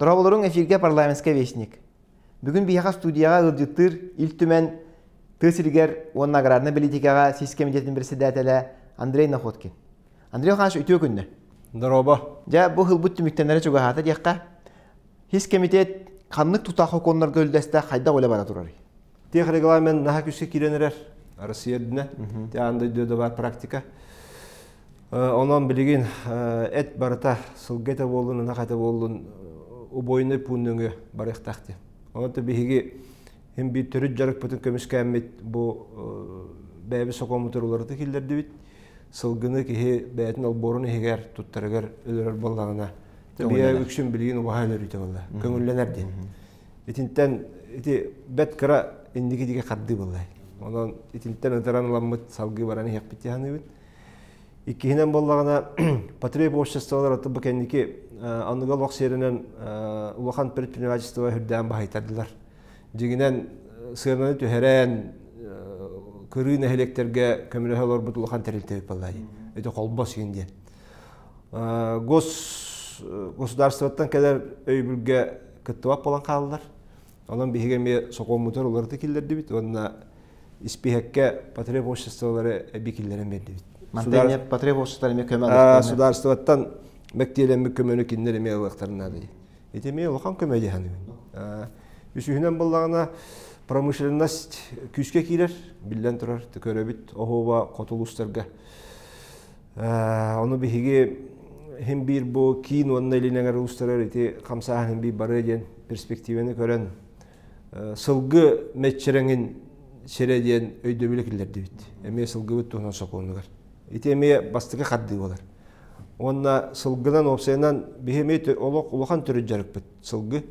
Дорооболоруҥ эфиргэ парламентскай вестник. Бүгүн биһиэхэ студияҕа ыалдьыттыыр Ил Түмэн тыа сиригэр уонна аграрнай политикаҕа сис кэмитиэтин председателэ Андрей Находкин. Андрей Михайлович, үтүө күннэ. Дорообо. Дьэ, бу ылбыт түмүктэнэрэ чугаһаата диэххэ, хис кэмитиэт ханнык тутаах хокуоннарга үллэстэ хайдах үлэ бара турарый? Техрегламент наһаа күүскэ киирэн эрэр. Россия үрдүнэ. Аан дойдуга да бар практика. Онон билигин эт барыта сылгы этэ буоллун, ынах этэ буоллун убойный пуун нөҥүө барыахтаах диэн. Онон биһиги хим биир төрүт дьарыкпытын көмүскээммит бу бэйэбит сокуоммутугар уларыта киллэрдибит. Сылгыны киһи бэйэтин олбуорун иһигэр туттарыгар өлөрөр буоллаҕына, бэйэ үксүн билигин убаһа өлөрүүтэ буолла. Көҥүллэнэр диэн. Итинтэн ити бэт кыра инники диэки хардыы буолла. Онон итинтэн ытыран ыламмыт салгыы баран иһиэхпит дии саныыбыт. Иккиһинэн буоллаҕына, потреб обществолар бу кэнники аныгы олох сиэринэн улахан предпринимательство үрдээн баһыйтардылар. Дьиҥинэн сыананы түһэрэн кырыы нэһилиэктэргэ көмөлөһө олорбут улахан тэрилтэ буолла. Ити холбос иһин диэн. Гос государствоттан кэлэр өйөбүлгэ кыттыбат буолан хааллар. Онон биһиги эмиэ сокуоммутугар уларыта киллэрдибит уонна испииһэккэ потреб обществолары эбии киллэрэн биэрдибит. Мантан потреб обществолар эмиэ көмө алыахтарын Судаарыстыбаттан мэктиэлэммит көмөнү кинилэр эмиэ ылыахтарын наада дии. Ити эмиэ улахан көмө дии саныыбын. Үсүһүнэн буоллаҕына промышленность күүскэ киирэр, биллэн турар, көрөбүт оһуоба хоту улуустарга. Ону биһиги хим биир бу киин уонна илин эҥэр улуустарыгар ити хамсааһын биир барыа диэн перспективаны көрөн сылгы мэччирэҥин сирэ диэн өйдөбүлү киллэрдибит. Эмиэ сылгыбыт туһунан сокуонугар. Ити эмиэ бастакы хардыы буолар. Уонна сылгынан уопсайынан биһи эмиэ олох улахан төрүт дьарыкпыт сылгы.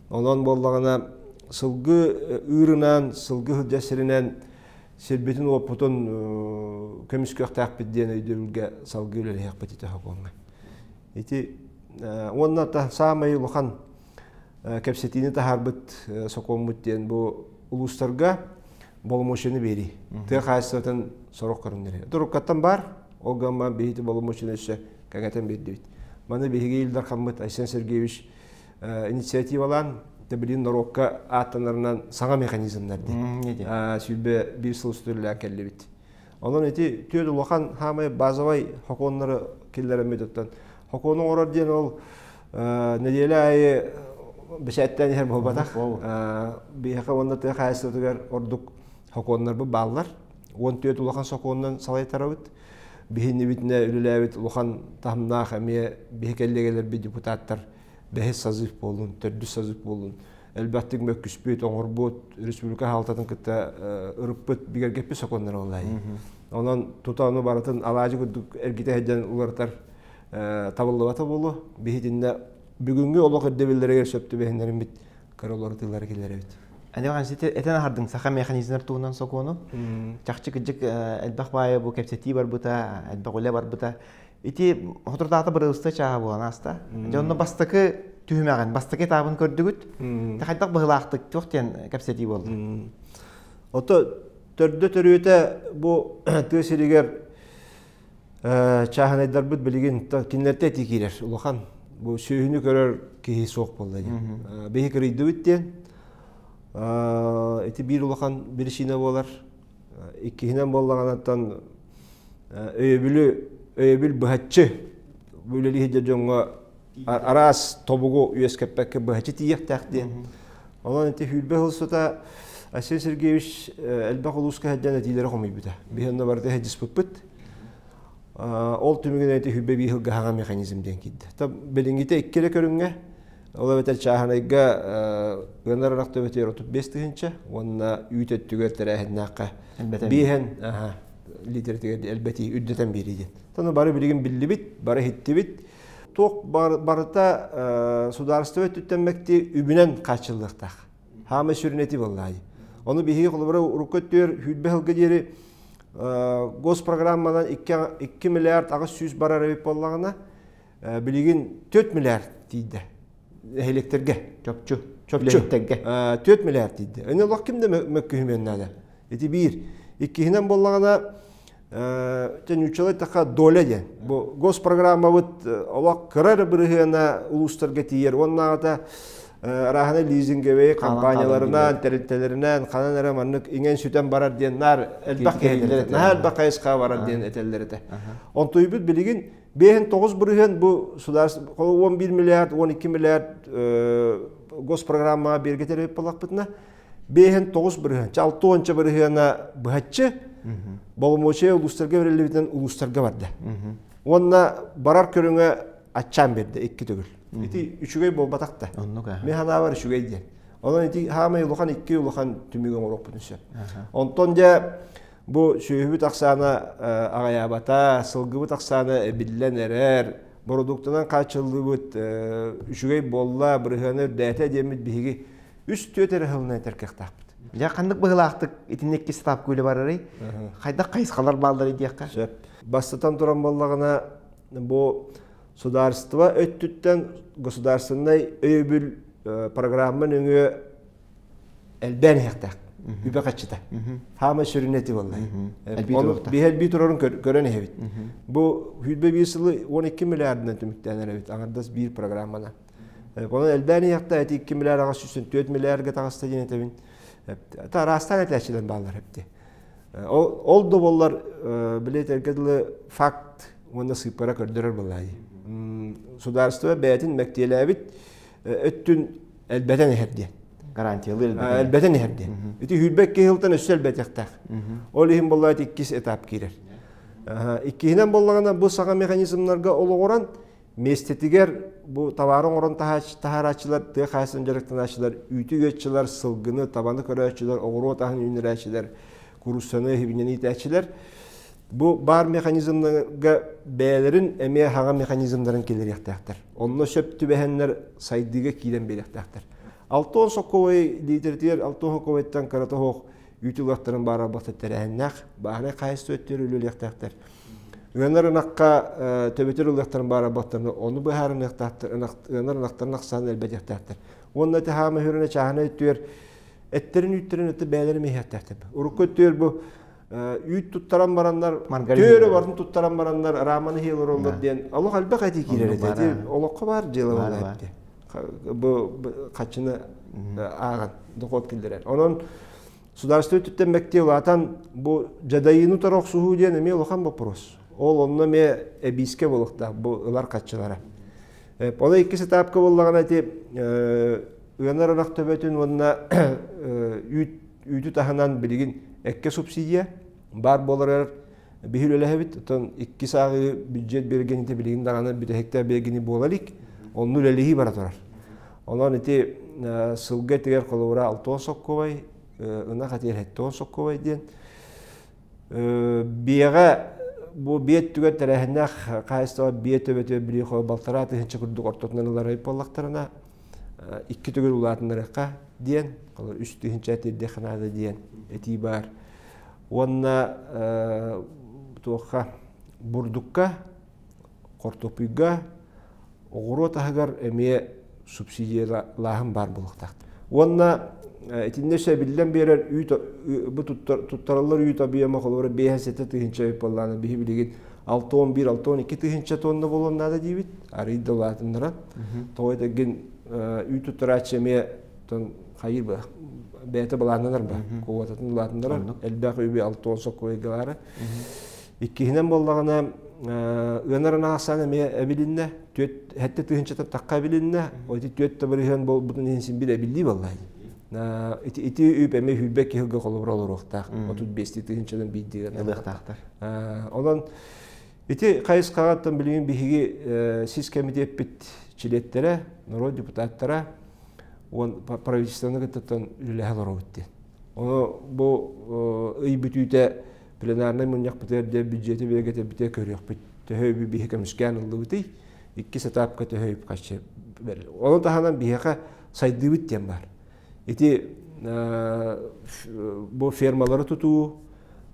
Онон буоллаҕына сылгы ыырынан, сылгы сылдьар сиринэн сирбитин-уоппутун көмүскүөхтээхпит диэн өйдөбүлгэ салгыы үлэлэһиэхпит ити сокуоҥҥа. Ити уонна саамай улахан кэпсэтиини таһаарбыт сокуоммут диэн бу улуустарга боломуочуйаны биэрии. Тыа хаһаайыстыбатын сорох көрүҥнэри. Туруккаттан баар, ол гамма биһиги боломуочуйаны өссө кэҥэтэн биэрдибит. Маны биһиги Ил Дархаммыт Айсен Сергеевич инициативалаан, билин норуокка ааттанарынан саҥа механизмнар дии. 21 сыл устуллаан кэллибит. Онон ити түөрт улахан хаамай базовай хокуоннары киллэрэммит оттон хокуону оҥорор диэн ол нэдиэлэ аайы бэчээттээн иһэр буолбатах. Биһиэхэ уонна тыа хаһаайыстыбатыгар ордук хокуоннарбыт бааллар. 14 улахан сокуонунан салайтарабыт. Биһиннибитинэ үлэлээбит улахан таһымнаах эмиэ биһи кэллиэгэлэрбит депутаттар бэһис созыв буоллун, төрдүс созыв буоллун элбэхтик мөккүспүт, оҥорбут, республика хаалтатын кытта ырыппыт, бигэргэппит сокуоннар буолла. Онон тута ону барытын алаадьы курдук эргитэ сылдьан уларытар табыллыбата буолуо. Биһитиннэ бүгүҥҥү олох ирдэбиллэригэр сөп түбэһиннэриммит кыра уларытыылары киллэрэбит. Аныган сити этэн аһардыҥ саха механизмнар туһунан сокуону. Чахчы кырдьык элбэх баайа бу кэпсэтии барбыта, элбэх үлэ барбыта. Ити соторутааҕыта бырыылыста чааһа буолан ааста. Дьэ онно бастакы түһүмэҕин, бастакы этабын көрдүгүт. Хайдах быһыылаахтык туох диэн кэпсэтии буолла? Ото төрдө төрүөтэ бу тыа сиригэр чааһынайдарбыт билигин кинилэртэ этии киирэр улахан бу сүөһүнү көрөр киһи суох буолла диэн. Биһи кырыйдыбыт диэн. Ити биир улахан биричиинэ буолар. Иккиһинэн буоллаҕынаттан өйөбүлү өйөбүл быһаччы үлэлии сылдьар дьоҥҥо араас тобугу үөскэппэккэ быһаччы тиийиэхтээх диэн. Онон ити сүүрбэ сыл устата Айсен Сергеевич элбэх улууска сылдьан этиилэри хомуйбута. Биһи онно барыта сылдьыспыппыт. Ол түмүгүнэн ити 21 сылга хаҥа механизм диэн киирдэ. Билиҥҥитэ икки эрэ көрүҥҥэ ол эбэтэр чааһынайга ыанар ынах төбөтүгэр 35 тыһыынча уонна үүт өттүгэр тэрээһиннээххэ биэһэн литератүгэр элбэтии үрдэтэн биэрии диэн. Тону бары билигин биллибит, бары иһиттибит. Туох барыта судаарыстыба өттүттэн мэкти үбүнэн хааччыллыахтаах. Хаамай сүрүн эти буоллаайы. Ону биһиги холобура урукку өттүгэр сүүрбэ сылга диэри госпрограмманан 2 миллиард 800 барар эбит буоллаҕына, билигин 4 миллиард тиийдэ нэһилиэктэргэ. Чопчу. Чопчу. 4 миллиард тиийдэ. Эни олох ким да мөккүһүмүөн наада. Ити биир. Иккиһинэн буоллаҕына, Нууччалыы эттэххэ доля диэн. Бу госпрограммабыт олох кыра эрэ бырыһыана улуустарга тиийэр. Уоннааҕыта арааһынай лизинговые компанияларынан, тэрилтэлэринэн ханан эрэ маннык иҥэн-сүтэн барар диэн наар элбэх киһи наһаа элбэх хайысха барар диэн этэллэр этэ. Онтуйбут билигин 5-9% бу государство 11 миллиард, 12 миллиард госпрограммаҕа биэргэтэр эбит буоллахпытына 5-9%, 6 бырыһыана быһаччы боломуочуйа улуустарга бэриллибитинэн улуустарга барда. Уонна барар көрүҥэ аччаан биэрдэ икки төгүл. Ити үчүгэй буолбатах да. Мен ханаабар үчүгэй диэн. Онон ити хаамай улахан икки улахан түмүгү оҥоруохпутун сөп. Онтон дьэ бу сүөһүбүт ахсаана аҕайаабата, сылгыбыт ахсаана эбиллэн эрэр, бородууктанан хааччыллыбыт үчүгэй буолла, бырыһыана үрдээтэ диэммит биһиги үс-түөрт эрэ сылынан этэр кыахтаахпыт. Дьэ ханнык быһыылаахтык итинник икки ставка үлэ барарый? Хайдах хайысхалар баалларый диэххэ? Сөп. Бастатан туран буоллаҕына, бу судаарыстыба өттүттэн государственнай өйөбүл программа нөҥүө элбээн иһиэхтээх. Үбэ хаччыта. Хаамай сүрүнэ ити буолла. Биһи элбии турарын көрөн иһэбит. Бу сүүрбэ биир сылы 12 миллиардынан түмүктээн эрэбит. Аҥардас биир программанан. Онон элбээн иһиэхтэ эти 2 миллиард аҕыс 104 миллиардга таҕыста диэн этэбин. Араастаан этээччилэр бааллар эбити. Ол да буоллар били этэргэ дылы факт уонна сыыппара көрдөрөр буоллаайы. Судаарыстыба бэйэтин мэктиэлээбит өттүн элбэтэн иһэр диэн. Гарантиялыы элбэтэн иһэр диэн. Ити сүүрбэ икки сылтан өссө элбэтиэхтээх. Ол иһин буоллаҕа иккис этап киирэр. Иккиһинэн буоллаҕына бу саҥа механизмнарга олоҕуран миэстэтигэр бу табаары оҥорон таһаарааччылар, тыа хаһаайыстыбатын дьарыктанааччылар, үүтү ыаччылар, сылгыны, табаны көрөөччүлэр, оҕуруот аһын үүннэрээччилэр, кууруссаны, хибинэни иитээччилэр бу баар механизмнарга бэйэлэрин эмиэ хаҥа механизмнарын киллэриэхтээхтэр. Онно сөп түбэһэннэр сайдыыга киирэн биэриэхтээхтэр. Алтон сокковай литератигэр алтон сокковайтан кырата суох үүт ылыахтарын баара бахта тэрээһиннээх бааһынай хаһаайыстыба өттүгэр үлэлиэхтээхтэр. Ыанар ынахха төбөтөр ылыахтарын баара бахтарына ону быһаарыныахтаахтар, ыанар ынахтарын ахсаанын элбэтиэхтээхтэр. Уонна ити хаама хүрүнэ чааһынай өттүгэр эттерин үүттэрин өттө бэйэлэрин иһиэхтээхтэр. Урукку өттүгэр бу үүт туттаран бараннар, төөрө барын туттаран бараннар раманы иһи олороллор диэн олох элбэх этии киирэр этэ. Олоххо баар дьыала буолла Бу хаччыны ааҕан дохуот киллэрэр. Онон судаарыстыба өттүттэн мэктиэ улаатан бу дьадайыыны утары охсуһуу диэн эмиэ улахан боппуруос. Ол онно эмиэ эбиискэ буолуохтаах бу ылар хаччылара. Ол иккис этапка буоллаҕына ити ыанар ынах төбөтүн уонна үүт үүтү таһынан билигин эккэ субсидия баар буоларыгар биһи үлэлэһэбит. Оттон иккис ааҕыы бюджет биэргэнитэ билигин даҕаны бүтэһиктээх биэргини буола илик. Онну үлэлэһии бара турар. Онон ити сылга этигэр холобура 60 соккубай, ынах этигэр 70 соккубай диэн. Биэҕэ бу биэт түгэр тэрээһиннээх хаһаайыстыба биэ төбөтүгэр били балтараа тыһыынча курдук ортотунан ылар буоллахтарына икки төгүл улаатыннарыахха диэн, үс тыһыынча тиэрдиэххэ наада диэн этии баар. Уонна туохха бурдукка, хортуоппуйга, оҕуруот аһыгар эмиэ субсидиялааһын баар буолуохтаах. Уонна итиннэ өссө эбиллэн биэрэр үүт бу туттараллар үүт объема холобура 5-7 тыһыынча эбит буоллаҕына биһи билигин 61-62 тыһыынча тонна буолуон наада диибит. Арыый да улаатыннаран. Тоҕо этэргин үүт туттарааччы эмиэ хайыыр ба бэйэтэ былааннанар ба квотатын улаатыннарар элбэх үбү 60 сокуойга баара. Иккиһинэн буоллаҕына ыанар ынах эмиэ эбилиннэ түөрт сэттэ тыһыынчата тахха эбилиннэ ити түөрт да бырыһыан буолбутун иһин син бир эбиллии буолла ити ити үп эмиэ сүүрбэ киһилгэ холобура олоруохтаах 35 тыһыынчадан биирдии ылыахтаахтар. Онон ити хайысхаҕаттан билигин биһиги сис кэмитиэппит чилиэттэрэ, норуот депутаттара уон правительствоны кыттан үлэлэһэ олоробут диэн. Ону бу ый бүтүүтэ пленарнай мунньахпытыгар дьэ бюджети бигэргэтэрбитигэр көрүөхпүт. Төһө үбү биһи көмүскээн ыллыбытый, иккис этапка төһө үп харчы бэрил. Ону таһынан биһиэхэ сайдыыбыт диэн баар. Ити бу фермалары тутуу,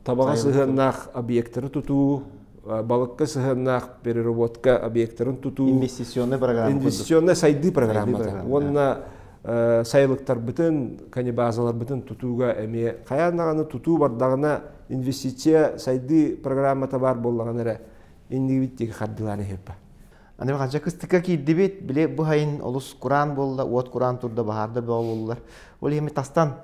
табаҕа сыһыаннаах объектары тутуу, балыкка сыһыаннаах переработка объектарын тутуу. Инвестиционный программа. Инвестиционная сайдыы программата. Уонна Сайылыктарбытын, канибазаларбытын тутууга эмиэ хайаан даҕаны тутуу бардаҕына, инвестиция сайдыы программата баар буоллаҕына эрэ иннигибит диэки хардыылаан иһиэппэ. Аны ханча кыстыкка киирдибит, били бу сайын олус кураан буолла, уот кураан турда, баһаардар бөҕө буоллулар. Ол иһин тастан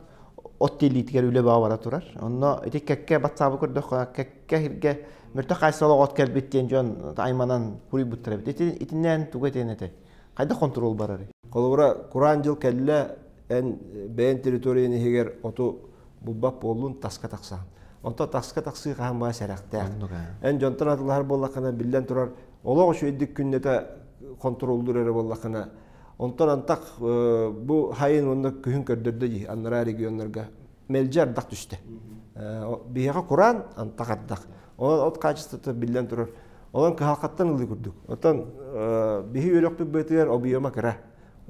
от тиэлиитигэр үлэ бөҕө бара турар. Онно ити кэккэ батсаабы көрдөххө, кэккэ сиргэ мөлтөх хаачыстыбалаах от кэлбит диэн дьон айманан хуруйбуттар эбит. Итиннээн тугу этиэн этэй? Хайдах хонтуруол барарый? Холобура, кураан дьыл кэллэ, эн бэйэн территориян иһигэр оту булбат буоллун, таска тахсаҕын. Онтон таска тахсыы хаһан баа сэрэхтээх. Эн дьонтон атылаһар буоллаххына, биллэн турар, олох үчүгэйдик күннэтэ хонтуруоллуур эрэ буоллаххына, онтон антах бу хайын уонна күһүн көрдөрдө дии анараа регионнарга мэлдьи ардах түстэ. Биһиэхэ кураан, антах ардах. Онон от хаачыстыбата биллэн турар. Онон кыһалҕаттан ылыы курдук. Оттон биһи үөрөхпүт быатыгар объема кыра.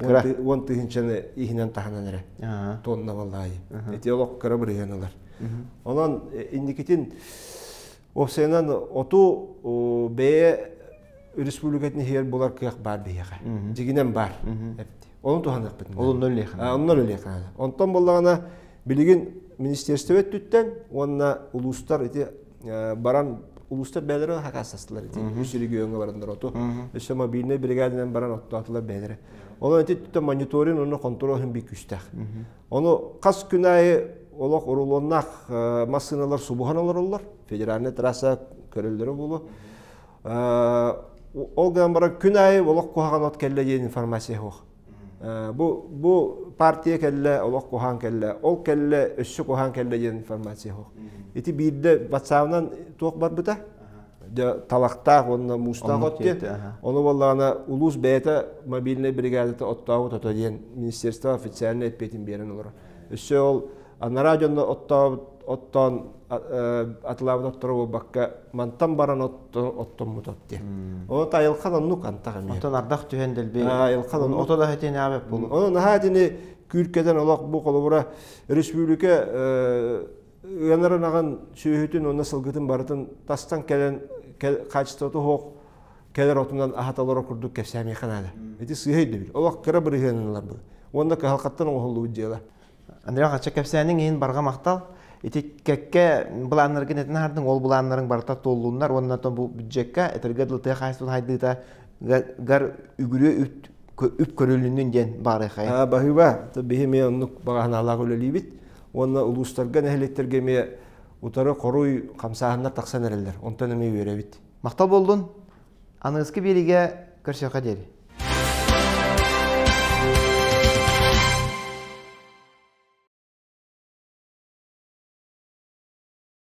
Уон тыһыынчаны иһинэн таһынан эрэ. Тонна балаайы. Ити олох кыра бырыһыан ылар. Онон инникитин уопсайынан оту бэйэ республикатын иһигэр булар кыах баар биһиэхэ. Дьигинэн баар. Оны туһаныахпыт. Онно үлэлиэхэ. Онно үлэлиэхэ. Онтон буоллаҕына билигин министерство өттүттэн уонна улуустар ити баран улуустар бэйэлэрэ хакаастастылар ити үс региоҥҥа бараннар оту өссө мобильнай бригаданан баран оттоотулар бэйэлэрэ. Онон ити өттүттэн мониторинг уонна контрол иһин биир күүстээх. Ону хас күн аайы олох урулуоннаах массыыналар субуһан олороллор. Федеральнай трасса көрөллөрө буолуо. Ол гынан баран күн аайы олох куһаҕан от кэллэ диэн информация суох. Бу бу партия кэллэ, олох куһаҕан кэллэ, ол кэллэ, өссө куһаҕан кэллэ диэн информация суох. Ити биирдэ WhatsApp-нан туох барбыта? Дьэ талахтаах уонна муустаах от диэн. Ону буоллаҕына улуус бэйэтэ мобильнай бригадата оттообут ото диэн министерство официальнай эппиэтин биэрэн олорор. Өссө ол анараа дьонно оттообут оттоон атылаабыт отторо буолбакка мантан баран оттоммут от диэн. Ону айылхан оннук антах эмиэ. Онтон ардах түһэн дэлби. Айылхан оннук. Ото да этин аабэп болу. Ону наһаа итини күүркэтэн олох бу холобура республика ыанарын аҕан сүөһүтүн уонна сылгытын барытын тастан кэлэн хаачыстыбата суох кэлэр отунан аһаталара курдук кэпсээмиэхэ наада. Ити сыыһа өйдөбүл. Олох кыра бырыһыанын ылар бу. Уонна кыһалҕаттан оҥоһуллубут дьыала. Андрей Хача кэпсээниҥ иһин барҕа махтал. Ити кэккэ былааннаргын этин аһардыҥ, ол былааннарыҥ барыта туоллуннар уонна бу бюджекка этэргэ дылы тыа хаһаайыстыбатын хайдыыта гар үгүрүө үп көрүлүннүн диэн баарыахайа. Баһыыба, биһи эмиэ оннук баҕаһынаалаах үлэлиибит. Уонна улуустарга, нэһилиэктэргэ эмиэ утары хоруй хамсааһыннар тахсан эрэллэр. Онтон эмиэ үөрэбит. Махтал буоллун. Аныгыскы биэриигэ көрсүөххэ диэри.